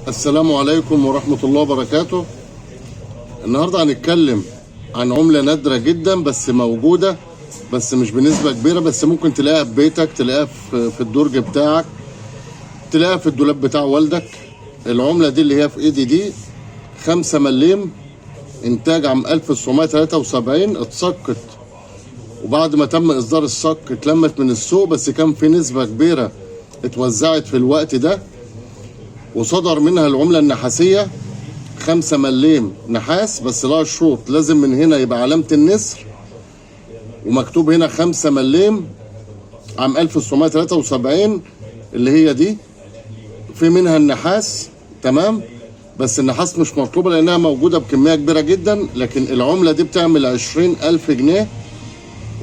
السلام عليكم ورحمة الله وبركاته. النهاردة هنتكلم عن عملة نادرة جدا بس موجودة، بس مش بنسبة كبيرة، بس ممكن تلاقيها في بيتك، تلاقيها في الدرج بتاعك، تلاقيها في الدولاب بتاع والدك. العملة دي اللي هي في ايدي دي 5 مليم، انتاج عام 1973، اتسقط وبعد ما تم اصدار الصك اتلمت من السوق، بس كان في نسبة كبيرة اتوزعت في الوقت ده، وصدر منها العملة النحاسية 5 مليم نحاس، بس لها شروط، لازم من هنا يبقى علامة النسر ومكتوب هنا 5 مليم عام 1973 اللي هي دي. في منها النحاس، تمام، بس النحاس مش مطلوبة لأنها موجودة بكمية كبيرة جدا. لكن العملة دي بتعمل 20,000 جنيه،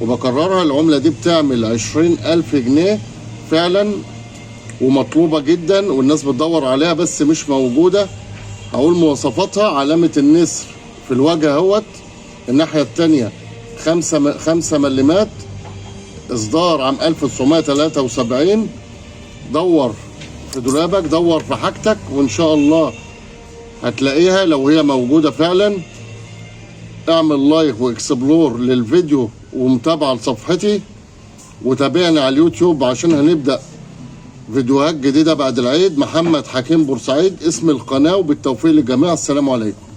وبكررها، العملة دي بتعمل 20,000 جنيه فعلا، ومطلوبة جدا والناس بتدور عليها بس مش موجودة. هقول مواصفاتها: علامة النسر في الوجه اهوت، الناحية التانية 5 مليمات، إصدار عام 1973. دور في دولابك، دور في حاجتك، وإن شاء الله هتلاقيها لو هي موجودة فعلا. اعمل like و explore للفيديو ومتابعة لصفحتي، وتابعني على اليوتيوب عشان هنبدأ فيديوهات جديدة بعد العيد. محمد حكيم بورسعيد اسم القناة، وبالتوفيق للجميع. السلام عليكم.